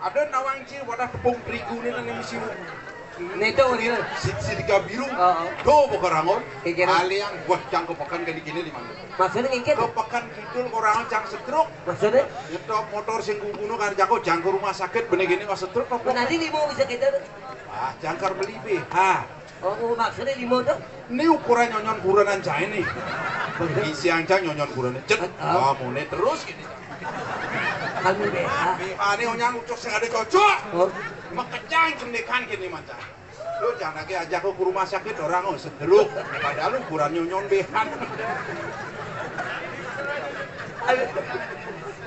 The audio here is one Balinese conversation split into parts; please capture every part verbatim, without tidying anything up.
Ada nawang ci wadah tepung terigu ni nang misi. Neto dia. Sit sit kabirung. Heeh. Do bakarangon. Kira-kira. Aliang buat jangko pakan kali kini di mana? Maksudnya ngingkit? Ke pakan kidul orang jang setruk. Maksudnya? Itu motor sing gugunu kan jangko jangko rumah sakit bener gini mas setruk apa? Nanti limo bisa kita. Ah, jangkar beli B H. Oh, oh, maksudnya limo tuh? Ini ukuran nyonyon kurenan cai nih. Isi ancang nyonyon kurenan. Cet. Ah, ah. Kamu nih terus gini. Kami B H. B H ini onyang ucok sing ada cocok. Oh. Makecang cendekan gini macam. Lu jangan lagi ajak lu ke rumah sakit orang oh sedeluk. Padahal lu ukuran nyonyon B H.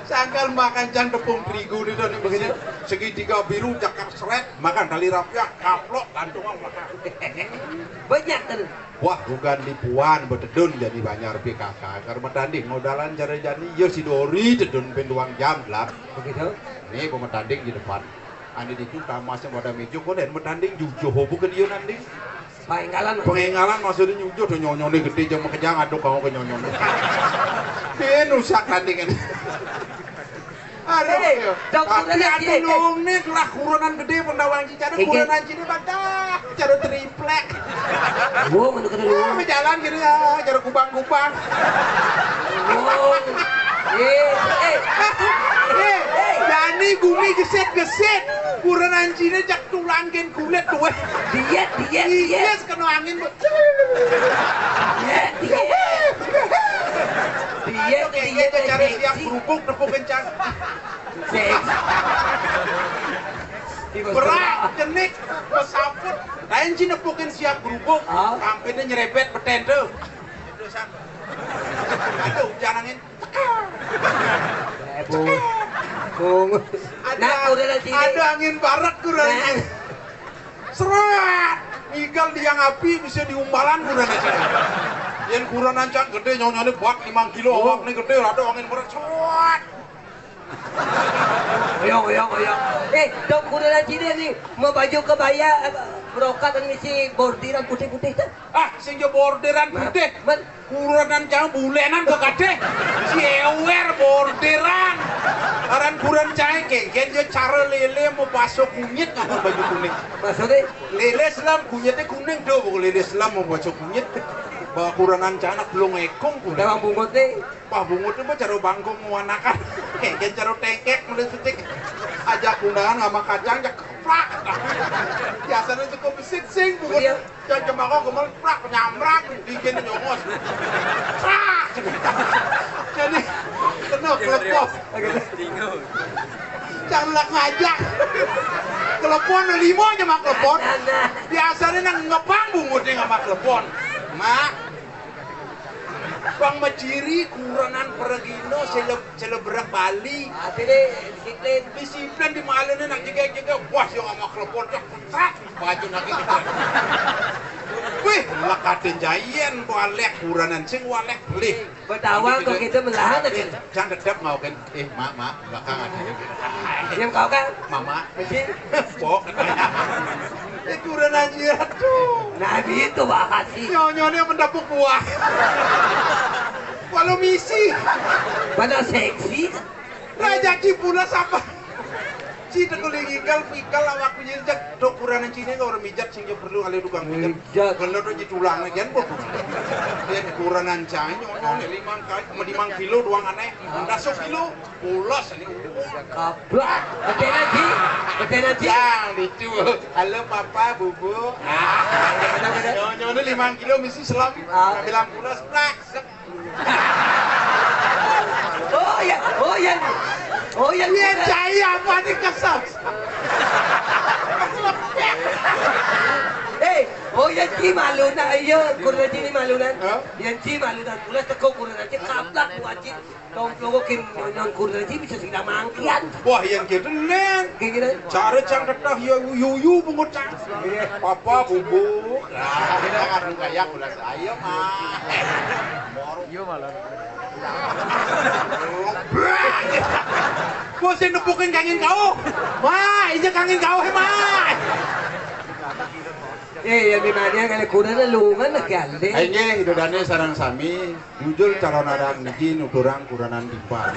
Sangkal makan cang tepung terigu ni dah ni begini. Segitiga biru cakar seret, makan tali rapiah, kaplok, gantungan makan. Banyak kan? Wah, bukan di puan betedun jadi banyak P K K. Karena tanding modalan cara jadi ya si Dori tedun penduang jam lah. Begitu. Ini pemetanding di depan. Andi di itu tamasnya pada meja kok dan metanding jujur bukan dia nanding. Penggalan. Penggalan maksudnya nyujuh tuh nyonyone gede jam makejang aduk kamu ke nyonyone. Dia nusak tandingan. Aduh, tapi anu nong nih lah kurunan gede pendawang cicara kurunan cini pada cara triplek. Wow, mana kena dulu. Jalan gini ya, cara kubang-kubang. Wow. Eh, eh, eh, Dani gumi gesit-gesit. Kurunan cini cak tulang gen kulit tuh. Diet, diet, diet. Kena angin. Diet, diet. Diet, diet, cari siap kerupuk tepuk kencang. Berat, jenik, pesaput. Lain sih nepukin siap kerupuk. Sampai dia nyerebet beten tuh. Aduh, jangan angin. Bung. Bung. Ada, ada angin barat kurang. Seret! Igal tiang api bisa diumbalan kurenan cang. Yen kurenan cang gede nyonyone buat lima kilo awak nih gede rada angin berat. Seret! Oyong, oyong, oyong. Eh, dok kurenan cine nih mau baju kebaya eh, brokat dan misi bordiran putih-putih tuh. Ah, sing bordiran putih. Kurenan cang bulenan ke kade. Ciewer borderan. Aran kurenan cang ke gen cara lele mau baso kunyit nganggo baju kuning. Maksudnya? Lele selam kunyitnya kuning do pokok lele selam mau baso kunyit. Bawa kurenan cang anak belum ekong kuning. Dalam bungut nih. Wah bungutnya mau cara bangkong mau anakan. Ke gen cara tengkek mulai setik. Ajak undangan sama kacang jak keplak. Biasanya cukup besit sing bungut. Cang cemako gemel prak nyamrak bikin nyongos. Prak. Jadi kena kelepon. Cang lak ngajak. Kelepon limo aja mak kelepon. Biasanya nang ngepang bungut dia nggak mak kelepon. Mak. Bang Majiri kurenan peregino seleb selebrak Bali. Disiplin. Disiplin di malam ini nak jaga-jaga. Wah, yang sama kelepon cak pecat. Baju nak gitu. Wih, lekatin jayen walek kurenan sing walek beli. Betawa kok gitu melahan aja. Jangan tetap mau kan. Eh, mak, mak, belakang ada. Yang kau kan? Mama. Masih? Pok. Itu udah nanya tuh. Nah, gitu bahas sih. Nyonyone mendapuk buah. Walau misi. Pada seksi. Raja Cipula siapa? Ci tekuling igal pikal awak punya jak dok kurang cine orang mijat sing perlu kali tukang mijat. Kalau tuh tulang jan bok. Dia kuranan cai nyono limang kali, limang kilo doang aneh. Dasuk kilo. Pulas ini. Kablak. Gede lagi. Gede lagi. Yang lucu. Halo papa, bubu. Nah. Nyono lima kilo misi selam. Bilang pulas, plak. Oh ya, oh ya. Oh ya. Iya, cai apa nih kesel? Eh, oh ya ci malunan, iya, kurna ci ni malunan. Yang ci malunan, pulas teko kurna ci kablak buat ci. Tong plogo kim nyon kurna ci bisa sila mangkian. Wah, yang gitu nen. Kayak gitu. Cara cang tetah ya yuyu bungut cang. Papa bubuk. Nah, kita kan kayak ulah saya mah. Yo malah. Bos yang nepukin kangen kau. Ma, iya kangen kau he ma. Eh, yang dimana kali kurna lu kan lagi ande. Ayo, dodane sarang sami. Jujur calon arang niki nuturang kuranan timpal.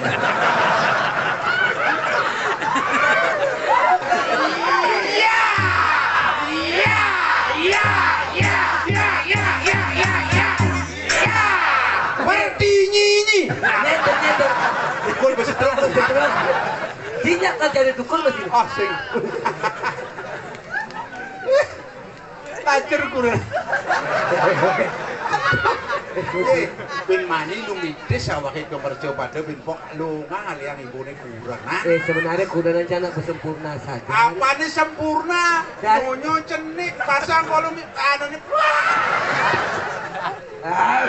Ya, kan jadi dukun mesti. Ah, sing. Tajur kurang. Eh, bin mani lu mitis awake ke merjo pada bin pok lu ngalih yang ibu ne kurang. Nah. Eh, sebenarnya kurang aja anak sempurna saja. Apa nih sempurna? Dan nyonya cenik pasang kalau mi anu nih. Ah.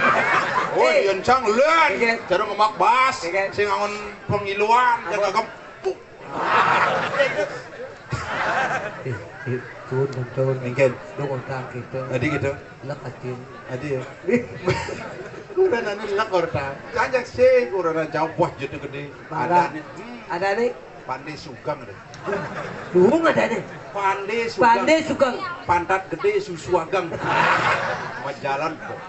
Oh, eh, yang cang len. Iya. Cara ngemak bas. Iya. Sing angon pengiluan, yang apa? Gagem. Eh, eh, turun, turun. Mungkin. Lu ngontang gitu. Tadi gitu. Lek atin. Tadi ya. Kurang anu lek orta. Jangan sih, kurang jauh wah jadi gede. Bangga. Ada nih. Hmm. Ada nih. Pande sugang deh. Durung ada nih. Pande sugang. Pande sugang. Pantat gede susu agang. Majalan kok.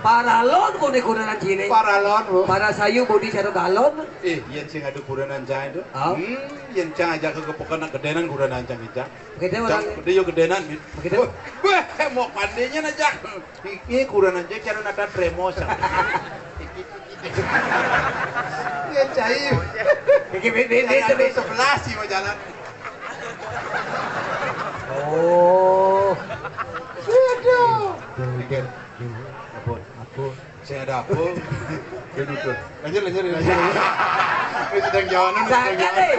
Paralon kone kurenan sini. Paralon, Bu. Para sayu bodi satu galon. Eh, yen sing adu kurenan cang itu. Oh. Hmm, yen cang aja ke kepekenan gedenan kurenan cang itu. Begitu, cang orang. Gede yo gedenan. Begitu. Wah, wah, mau pandenya aja. Ini kurenan cang cara nata tremos. Yen cai. Iki beda itu sebelah sih mau jalan. Oh. Aduh. Mikir. Ampun. Ampun. Saya ada apa? Duduk tuh. Lanjut, lanjut, lanjut. Ini sedang jawanan, sedang jawanan.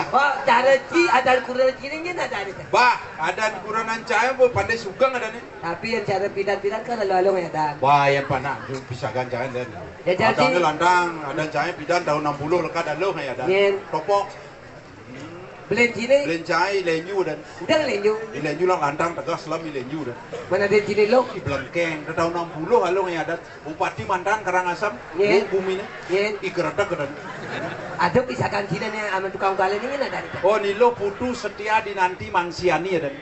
Pak, cara ci, ada kurang cirinya ada nih. Bah, ada kurangan cahaya, Bu, pandai sugang ada nih. Tapi yang cara pidan-pidan kan lalu-lalu ya, Dan. Wah, yang panak, bisa ganjangan, Dan. Ya, jadi. Ada lantang, ada cahaya pidan tahun enam puluh lekat ada lo ya, Dan. Yen. Topok. Belen cine. Belen cai lenyu dan. Udah lenyu. Di lenyu lang lantang tegas selam di lenyu dan. Mana ada cine lo? Di belengkeng. Dah tahun enam puluh lalu ngai adat. Bupati mantan Karangasem. Yen. Bu bumi ne. Yen. I keretek dan. Ada pisakan cine nih sama tukang balen ini ada nih. Oh, nilo putu setia dinanti mangsiani ya dan.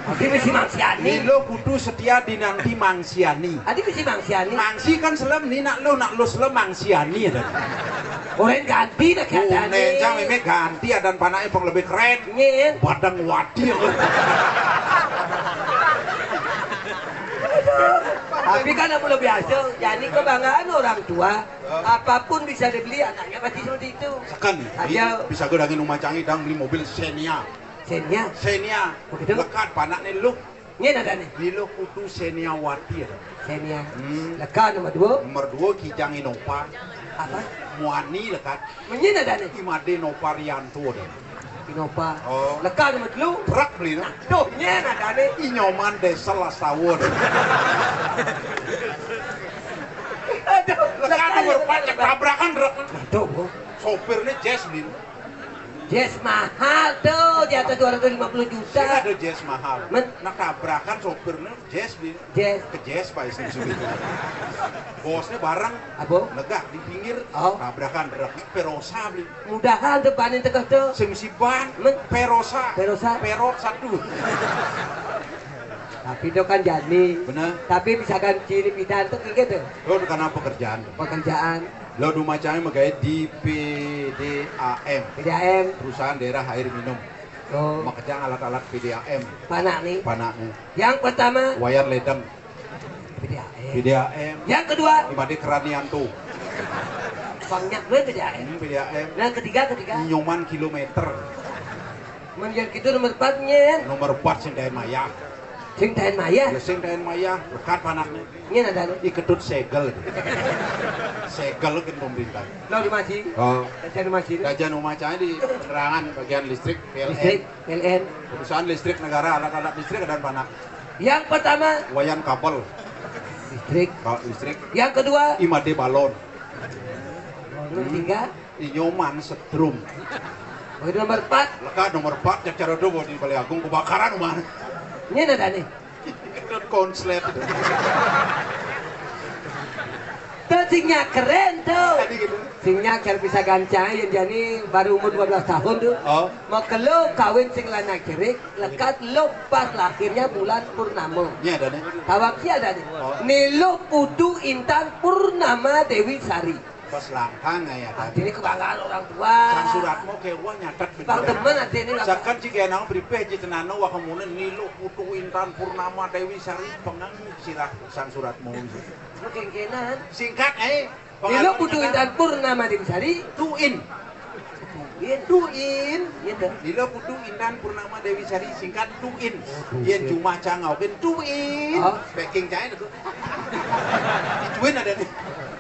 Adi mesti mangsiani. Nilo kudu setia dinanti mangsiani. Adi mesti mangsiani. Mangsi kan selem ni nak lo, nak lo selem mangsiani ada. Orang ganti nak keadaan. Neng cang meme ganti adan panake peng lebih keren. Nyen. Badang wadi. Tapi kan aku lebih biasa. Jadi kebanggaan orang tua. Apapun bisa dibeli anaknya pasti seperti itu. Sekan. Aja. Bisa gue dangin rumah canggih dang beli mobil Xenia. Xenia. Xenia. Begitu. Lekat panakne lu. Nyen ada nih. Bilo kudu Xenia wati ada. Xenia. Hmm. Lekat nomor dua. Nomor dua Kijang Innova. Apa? Muani lekat. Menyen ada nih. Imade Nova Rianto ada. Innova. Oh. Lekat nomor dua. Truk beli no. Nah, tuh, nyen ada nih. Inyoman Diesel Astawa ada. Aduh, lekat nomor empat tabrakan truk. Nah, tuh, Bu. Sopirnya Jazz beli. Jazz mahal tuh, di atas dua ratus lima puluh juta. Sing ada jazz mahal. Men- Nak tabrakan sopirnya jazz bi. Jazz. Ke jazz Pak Islam sudah. Bosnya bareng. Apa? Negak di pinggir. Oh. Tabrakan berak perosa beli. Mudahan tuh banin tegeh tuh. Sing si ban. Men- Perosa. Perosa. Perot satu. Tapi itu kan jani. Bener. Tapi misalkan ciri pidan tuh kayak gitu. Lo karena pekerjaan. Pekerjaan. Lo rumah cai megai di P D A M. P D A M. Perusahaan daerah air minum. Oh. Makejang alat-alat P D A M. Panak nih. Panaknya. Yang pertama. Wayan ledeng. P D A M. P D A M. Yang kedua. Imade Keranianto. Banyak banget P D A M. Hmm, P D A M. Yang ketiga, ketiga. Nyoman kilometer. Menjadi itu nomor empat nyen. Nomor empat sing daen mayah. Sing daen mayah. Ya sing daen mayah, lekat panaknya. Nyen ada lo. Iketut segel. Segel kan pemerintah. Lo di masih. Oh. Kerja di masih. Kerja rumah cai di penerangan bagian listrik P L N. Listrik, P L N. Perusahaan listrik negara, alat-alat listrik ada panak. Yang pertama. Wayan kabel. Listrik. Kalau listrik. Yang kedua. Imade balon. Nomor tiga. Inyoman setrum. Oh, itu nomor empat. Lekat nomor empat, cak cara do di Balai Agung kebakaran rumah. Ini ada nih. Konslet. Tuh singnya keren tuh. Tadi gitu. Singnya cara bisa gancang yang jadi baru umur dua belas tahun tuh. Oh. Mau kelo kawin sing lanang cerik, lekat lo pas lahirnya bulan purnama. Ini ada nih. Tawak sih ada nih. Oh. Nilo putu intan purnama Dewi Sari. Pas langkang ya tadi. Artinya kebanggaan orang tua. Sang suratmu kayak wah nyatet. Bang bener. Temen artinya lah. Sakan jika nang beripeh jitenano wakamunen nilo putu intan purnama Dewi Sari pengang sirah sang suratmu. Lu kengkenan. Singkat eh. Lila Putu Intan Purnama Dewi Sari. Tuin. Tuin. Tuin. Gitu. Lila Putu Intan Purnama Dewi Sari, singkat Tuin. Yén cuma cangaukin Tuin. Oh. Backing cain itu. Tuin ada nih.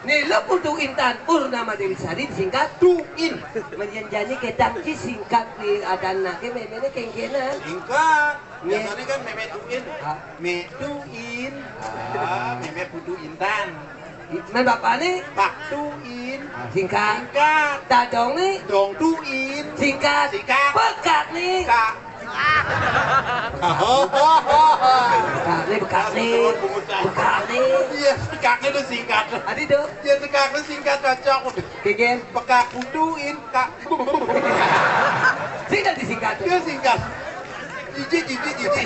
Lila Putu Intan Purnama Dewi Sari, singkat Tuin. Mén yén jani kétang ci singkat di adan naké méméné kéngkénan. Singkat. Biasanya kan mémé Tuin. Ah. Mé Tuin. Ah, mémé Putu Intan. Mén bapakné? Pak Tuin. Singkat. Singkat. Dadongné? Dong Tuin. Singkat. Singkat. Pekakné? Kak. Pekakné, pekakné. Pekakné. Iya, pekakné itu singkat. Adi dong. Iya, pekakné singkat, cocok. Kéngkén. Pekak Putuin, Kak. Singkat disingkat. Dia singkat. Jiji, jiji, jiji.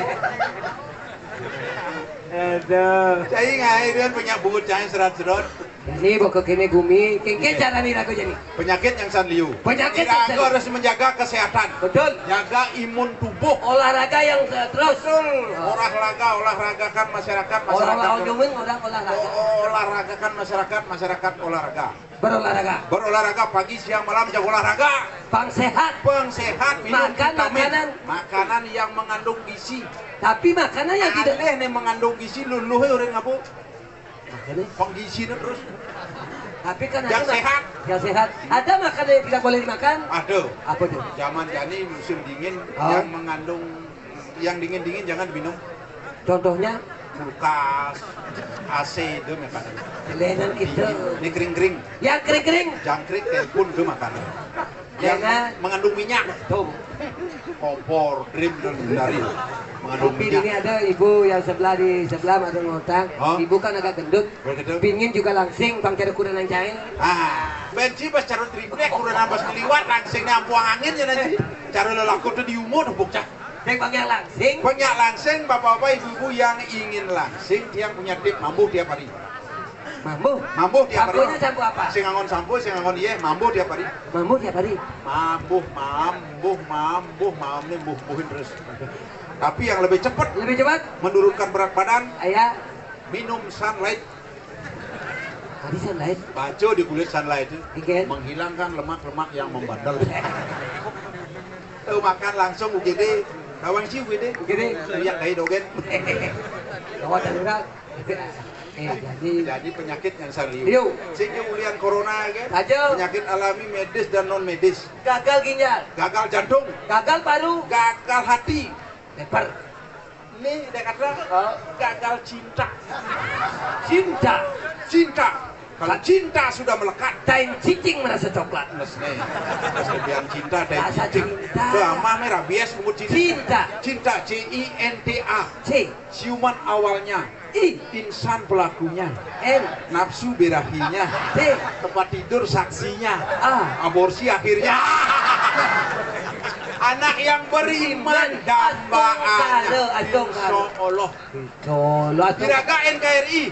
Aduh. Cai ngai dia punya bungut cai serat-serot. Ini bokok ini gumi, kéngkén cara nih ragu jadi. Penyakit yang san liu. Penyakit yang san liu. Harus menjaga kesehatan. Betul. Jaga imun tubuh. Olahraga yang, eh, terus. Betul. Oh. Olahraga, olahragakan masyarakat, masyarakat. Olah-olah orang olahraga. O-, olahragakan masyarakat, masyarakat olahraga. Berolahraga. Berolahraga pagi, siang, malam, jaga olahraga. Pang sehat. Pang sehat, minum vitamin. Makan makanan. Makanan yang mengandung gizi. Tapi makanan yang tidak. Alih nih mengandung gizi, luluh ya orang apa? Makannya? Pang gizi nih terus. Tapi kan ada yang sehat. Yang sehat. Ada makanan yang tidak boleh dimakan? Ada. Apa tuh? Zaman jani musim dingin yang mengandung, yang dingin-dingin jangan diminum. Contohnya? Kulkas, A C itu makanan. Lain kita. Ini kering-kering. Yang kering-kering. Jangkrik, telepon itu makanan. Yang mengandung minyak. Tuh. Kompor, dream dan dari mengandung minyak. Ini ada ibu yang sebelah di sebelah ada ngotang. Hah? Ibu kan agak gendut. Begitu. Pingin juga langsing, bang cara kurang yang cair. Ah, benci pas cara triplek, kurang nambah keliwat, langsing nampuang angin ya nanti. Cara lelaku tuh di umur, bocah. Sing banyak langsing. Banyak langsing, bapak-bapak, ibu-ibu yang ingin langsing, yang punya tip mambuh tiap hari. Mambuh? Mambuh tiap hari. Sampunya sampu apa? Sing angon sampu, sing angon iye, mambuh tiap hari. Mambuh tiap hari. Mambuh, mambuh, mambuh, mambuh, buhin terus. Tapi yang lebih cepat. Lebih cepat? Menurunkan berat badan. Ayah. Minum Sunlight. Tadi Sunlight. Baca di kulit Sunlight itu. Menghilangkan lemak-lemak yang membandel. Tuh makan langsung U G D. Kawan si U G D. U G D. Teriak kayak dogen. Gawat darurat. Eh, jadi. Jadi penyakit yang serius. Yuk. Sing ulian corona kan? Aja. Penyakit alami medis dan non medis. Gagal ginjal. Gagal jantung. Gagal paru. Gagal hati. Leper. Nih, dia kata gagal cinta. Cinta. Cinta. Kalau cinta sudah melekat. Tain cicing merasa coklat. Mas nih. Mas lebihan cinta, tain cicing. Rasa cinta. Tuh, amah nih rabies bungut cinta. Cinta. Cinta, C I N T A. C. Ciuman awalnya. I. Insan pelakunya. N. Nafsu birahinya. T. Tempat tidur saksinya. A. Aborsi akhirnya. Anak yang beriman dambaannya. Insya Allah. Insya Allah. Juragan N K R I.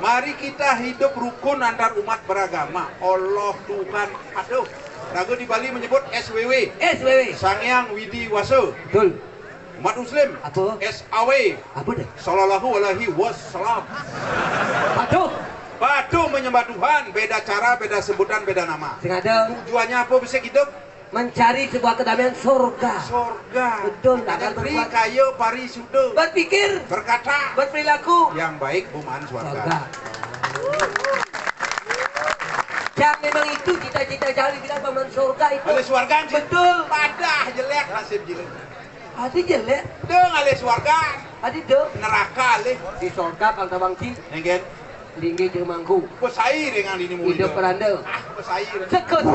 Mari kita hidup rukun antar umat beragama. Allah Tuhan. Aduh. Ragu di Bali menyebut S W W. S W W. Sang Yang Widi Wasa. Betul. Umat Muslim. Apa? S A W. Apa dah? Sallallahu alaihi wasallam. Patuh. Patuh menyembah Tuhan, beda cara, beda sebutan, beda nama. Sing ada. Tujuannya apa bisa hidup? Mencari sebuah kedamaian surga. Surga. Betul. Makanya beri kayo pari sudo. Berpikir. Berkata. Berperilaku. Yang baik buman surga. Surga. Cak memang itu cita-cita cari kita paman surga itu. Oleh surga. Betul. Padah jelek nasib jelek. Adi jelek. Dong alih swarga. Adi dong. Neraka alih. Di sorga kang tabang ci. Nenggen. Linggi jeung mangku. Pesai dengan ini mulia. Hidup peranda. Ah, pesai. Sekut.